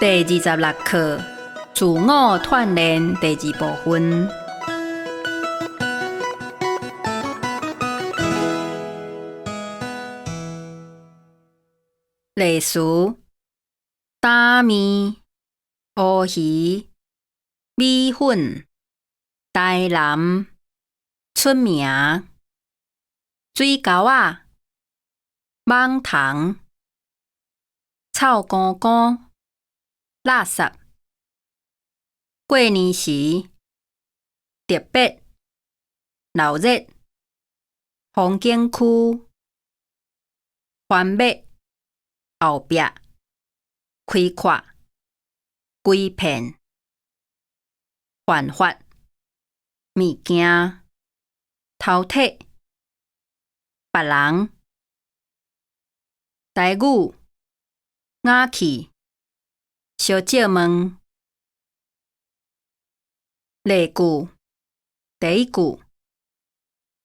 第二十六課，自我鍛鍊第二部分。例詞：擔麵、烏魚、米粉、台南、出名、水溝仔、蠓蟲、臭菇菇、垃圾、過年時、特別、鬧熱、風景區、番麥、後壁、開闊、規片、犯法、物件、偷摕、別人、台語、瓦器、相借問。例句，第一句：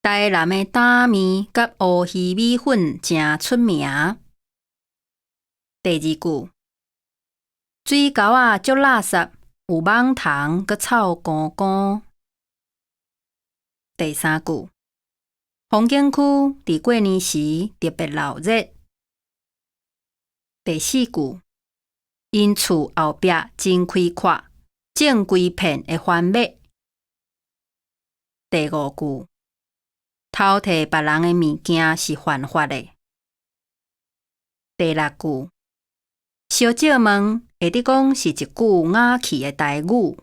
台南的擔麵佮烏魚米粉誠出名。第二句：水溝仔足垃圾，有蠓蟲佮臭菇菇。第三句：風景區佇過年時特別鬧熱。第四句：𪜶厝後壁真開闊，種規片的番麥。第五句：偷摕別人的物件是犯法的。第六句：相借問會得講是一句雅氣的台語。